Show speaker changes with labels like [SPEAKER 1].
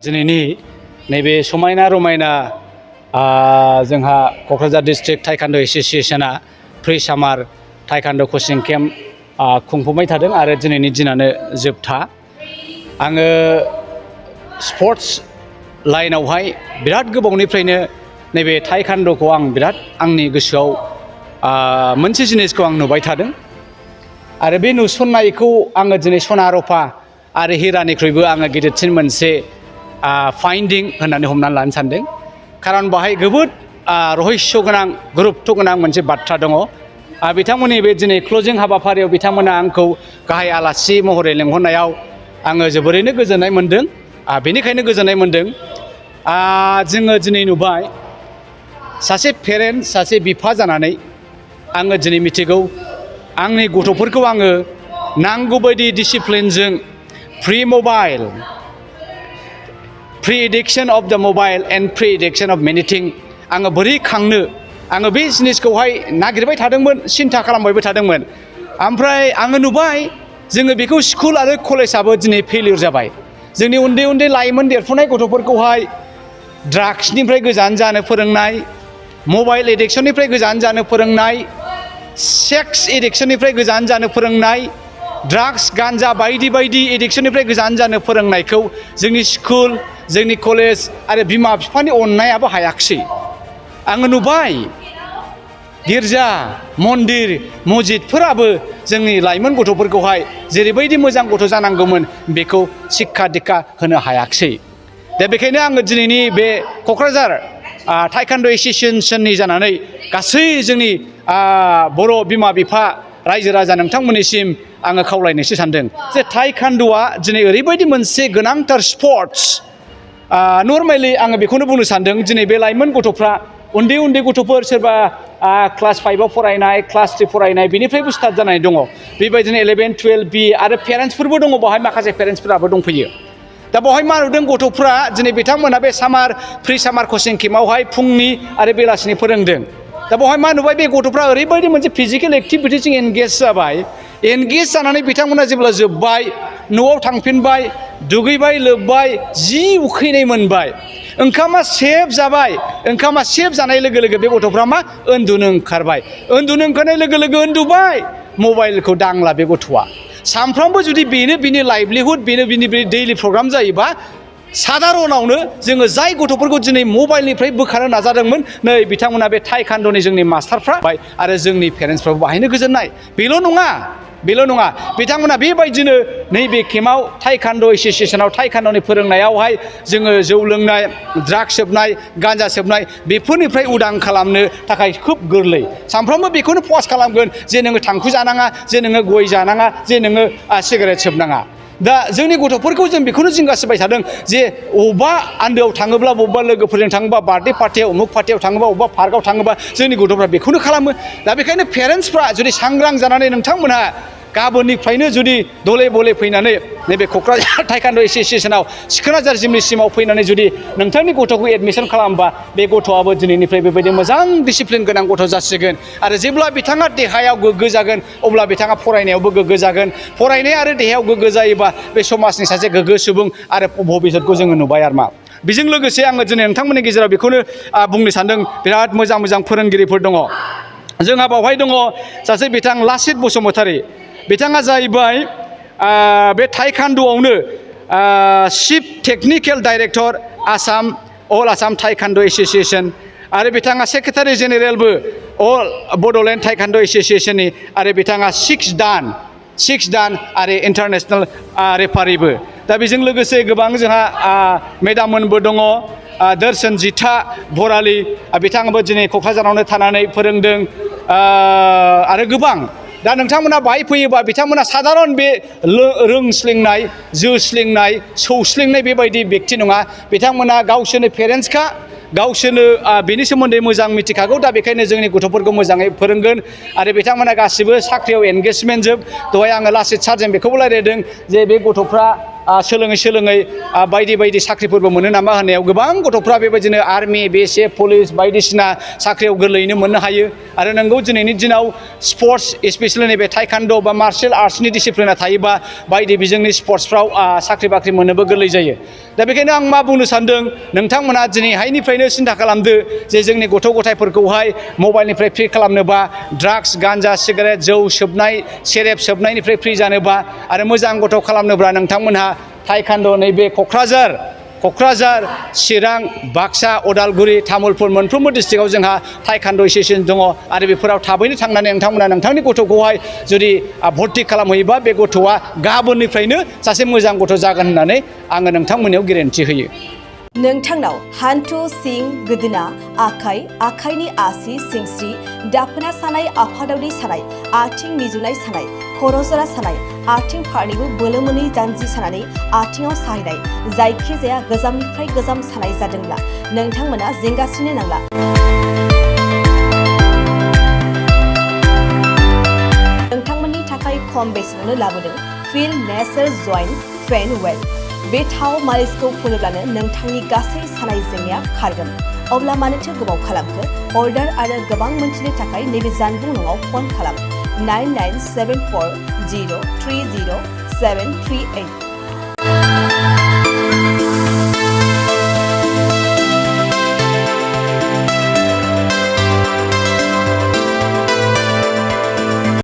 [SPEAKER 1] दिनैनि नैबे समायना रमायना जोंहा क'क्राझार डिस्ट्रिक्ट टाइकान्ड' एस'सिएशना प्रि सामार टाइकान्ड' कचिं केम्प खुंफुंबाय थादों आरो दिनैनि दिनानो जोबथा। आङो स्पर्ट्स लाइनावहाय बिराद गोबावनिफ्रायनो नैबे टाइकान्ड'खौ आं बिराद आंनि गोसोआव मोनसे जिनिसखौ आं नुबाय थादों आरो बे नुसननायखौ आङो दिनै सना रुफा आरो हिरानिख्रुइबो आङो गिदिरसिन मोनसे फाइन्डिं होननानै हमनानै लानो सानदों। खारन बाहाय जोबोद रहस्य गोनां गुरुत्व गोनां मोनसे बाथ्रा दङ। बिथांमोननि बे दिनै क्लजिं हाबाफारियाव बिथांमोना आंखौ गाहाय आलासि महरै लेंहरनायाव आङो जोबोरैनो गोजोननाय मोन्दों। बेनिखायनो गोजोननाय मोन्दों जोङो दिनै नुबाय सासे पेरेन्ट सासे बिफा जानानै आङो दिनै मिथिगौ आंनि गथ'फोरखौ आङो नांगौबायदि डिसिप्लिनजों प्रि एडिक्शन अफ द mobile and pre addiction of मेनि थिं आङो बोरै खांनो आङो बे जिनिसखौहाय नागिरबाय थादोंमोन, सिन्था खालामबायबो थादोंमोन। ओमफ्राय आङो नुबाय जोङो बेखौ स्कुल आरो कलेजाबो दिनै फेलियर जाबाय। जोंनि उन्दै उन्दै लाइमोन देरफुनाय गथ'फोरखौहाय ड्राग्सनिफ्राय गोजान जानो फोरोंनाय, मबाइल एडिक्शननिफ्राय गोजान जानो फोरोंनाय, सेक्स एडिक्शननिफ्राय गोजान जानो फोरोंनाय, ड्राग्स गान्जा बायदि बायदि एडिक्शननिफ्राय गोजान जानो फोरोंनायखौ जोंनि स्कुल, जोंनि कलेज आरो बिमा बिफानि अननायाबो हायाखिसै। आङो नुबाय गिर्जा, मन्दिर, मस्जिदफोराबो जोंनि लाइमोन गथ'फोरखौहाय जेरैबायदि मोजां गथ' जानांगौमोन बेखौ शिक्षा दिक्षा होनो हायाखिसै। दा बेखायनो आङो दिनैनि बे क'क्राझार टाइकान्ड' एस'सिएशननि जानानै गासै जोंनि बर' बिमा बिफा रायजो राजा नोंथांमोननिसिम आङो खावलायनोसो सानदों जे टाइकान्ड'आ दिनै ओरैबायदि मोनसे गोनांथार स्पर्ट्स। नर्मेलि आङो बेखौनो बुंनो सानदों दिनै बे लाइमोन गथ'फ्रा उन्दै उन्दै गथ'फोर सोरबा क्लास 5आव फरायनाय, क्लास 3 फरायनाय बिनिफ्रायबो स्टार्ट जानाय दङ। बेबायदिनो 11, 12 बि आरो पेरेन्टसफोरबो दङ, बावहाय माखासे पेरेन्टसफोराबो दंफैयो। दा बावहाय मा नुदों गथ'फ्रा दिनै बिथांमोना बे प्रि सामार कचिं केम्पआवहाय फुंनि आरो बेलासिनि फोरोंदों। दा बावहाय मा नुबाय बे गथ'फ्रा ओरैबायदि मोनसे फिजिकेल एक्टिभिटिजों एंगेज जाबाय। एंगेज जानानै बिथांमोना जेब्ला जोब्बाय न'आव थांफिनबाय, दुगैबाय लोबबाय, जि उखैनाय मोनबाय, ओंखामा सेब जाबाय। ओंखामा सेब जानाय लोगो लोगो बे गथ'फ्रा मा उन्दुनो ओंखारबाय। उन्दुनो ओंखारनाय लोगो लोगो उन्दुबाय, मबाइलखौ दांला बे गथ'आ। सानफ्रामबो जुदि बेनो बिनि लाइभलिहुड, बेनो बिनि दैलि प्रग्राम जायोबा सादारनावनो जोङो जाय गथ'फोरखौ दिनै मबाइलनिफ्राय बोखारनो नाजादोंमोन नै बिथांमोना बे टाइकान्ड'नि जोंनि मास्टारफ्रा आरो जोंनि पेरेन्टसफ्राबो बाहायनो गोजोननाय। बेल' नङा बिथांमोना बेबायदिनो नैबे केम्पआव टाइकान्ड' एस'सिएशनाव टाइकान्ड'नि फोरोंनायावहाय जोङो जौ लोंनाय, ड्राग्स सोबनाय, गान्जा सोबनाय बेफोरनिफ्राय उदां खालामनो थाखाय खोब गोरलै। सानफ्रोमबो बेखौनो फस्ट खालामगोन जे नोङो थांखु जानाङा, जे नोङो गय जानाङा, जे नोङो सिगारेट सोबनाङा। दा जोंनि गथ'फोरखौ जों बेखौनो जिंगासिबाय थादों जे बबेबा आन्दोआव थाङोब्ला, बबेबा लोगोफोरजों थाङोबा, बार्थडे पार्टियाव, अमुक पार्टियाव थाङोबा, बबेबा पार्कआव थाङोबा जोंनि गथ'फ्रा बेखौनो खालामो। दा बेखायनो पेरेन्टसफ्रा जुदि सांग्रां जानानै नोंथांमोनहा गाबोननिफ्रायनो जुदि दले बले फैनानै नैबे क'क्राझार टाइकान्ड' एस'सिएशनाव सिखोनाजार जिमनिसिमाव फैनानै जुदि नोंथांनि गथ'खौ एडमिसन खालामबा बे गथ'आबो दिनैनिफ्राय बेबायदि मोजां डिसिप्लिन गोनां गथ' जासिगोन। आरो जेब्ला बिथाङा देहायाव गोग्गो जागोन अब्ला बिथाङा फरायनायावबो गोग्गो जागोन। फरायनाय आरो देहायाव गोग्गो जायोबा बे समाजनि सासे गोग्गो सुबुं आरो भबिसतखौ जोङो नुबाय आरो मा। बेजों लोगोसे आङो दिनै नोंथांमोननि गेजेराव बेखौनो बुंनो सानदों बिराद मोजां मोजां फोरोंगिरिफोर दङ। जोंहा बावहाय दङ सासे बिथां लासित बसुमतारी। बिथाङा जाहैबाय बे टाइकान्ड'आवनो चिफ टेकनिकेल डाइरेक्टर अल आसाम टाइकान्ड' एस'सिएशन आरो बिथाङा सेक्रेटारि जेनेरेलबो अल बड'लेण्ड टाइकान्ड' एस'सिएशननि आरो बिथाङा 6 दान आरो इन्टारनेसनेल रेफारिबो। दा बेजों लोगोसे गोबां जोंहा मेदाममोनबो दङ। दर्शन जिता बरालि बिथाङाबो दिनै क'क्राझारावनो थानानै फोरोंदों आरो गोबां। दा नोंथांमोना बाहाय फैयोबा बिथांमोना सादारन बे रोंस्लिंनाय, जोस्लिंनाय, सौस्लिंनाय बेबायदि बेक्ति नङा। बिथांमोना गावसोरनो पेरेन्टसखा, गावसोरनो बेनि सोमोन्दै मोजां मिथिखागौ। दा बेखायनो जोंनि गथ'फोरखौ मोजाङै फोरोंगोन आरो बिथांमोना गासिबो साख्रियाव एंगेजमेन्ट जोब। दहाय आङो लासित सारजों बेखौबो रायज्लायदों जे बे गथ'फ्रा सोलोङै बायदि बायदि साख्रिफोरबो मोनो नामा होननायाव गोबां गथ'फ्रा बेबायदिनो आर्मि BSF पुलिस बायदिसिना साख्रियाव गोरलैयैनो मोननो हायो आरो नंगौ दिनैनि दिनाव स्पर्ट्स स्पेसियेलि नैबे टाइकान्ड' बा मार्शेल आर्ट्सनि डिसिप्लिना थायोबा बायदि बिजोंनि स्पर्ट्सफ्राव साख्रि बाख्रि मोननोबो गोरलै जायो दा बेखायनो आं मा बुंनो सानदों नोंथांमोना दिनैहायनिफ्रायनो सिन्था खालामदो जे जोंनि गथ' गथायफोरखौहाय मबाइलनिफ्राय फ्रि खालामनोबा ड्राग्स गान्जा सिगारेट जौ सोबनाय सेरेब सोबनायनिफ्राय फ्रि जानोबा आरो मोजां गथ' खालामनोब्ला नोंथांमोनहा टाइकान्ड' नैबे क'क्राझार चिरां बाक्सा उदालगुरि तामुलपुर मोनफ्रोमबो डिस्ट्रिक्टआव जोंहा टाइकान्ड' एस'सियेसन दङ आरो बेफोराव थाबैनो थांनानै नोंथांमोना नोंथांनि गथ'खौहाय जुदि भर्ति खालामहैयोबा बे गथ'आ गाबोननिफ्रायनो सासे मोजां गथ' जागोन होननानै आङो नोंथांमोननियाव गेरेन्टि होयो
[SPEAKER 2] नोंथांनाव हान्थु सिं गोदोना आखाइनि आसि सिंस्रि दाफोना सानाय आफादावदै सानाय आथिं मिजुनाय सानाय खर' जरा सानाय आथिं फारनैबो बोलो मोनै जानजि सानानै आथिङाव साहैनाय जायखिजाया गोजामनिफ्राय गोजाम सानाय जादोंब्ला नोंथांमोना जिंगासिनो नांला नोंथांमोननि थाखाय खम बेसेनावनो लाबोदों फिल नेचार जइन्ट पेन वेल बे थाव मालिसखौ फुनोब्लानो नोंथांनि गासै सानाय जेंनाया खारगोन अब्ला मानोथो गोबाव खालामखो अर्डार आरो गोबां मोनथिनो थाखाय नैबे जानबुं नङाव फन खालाम 9974030738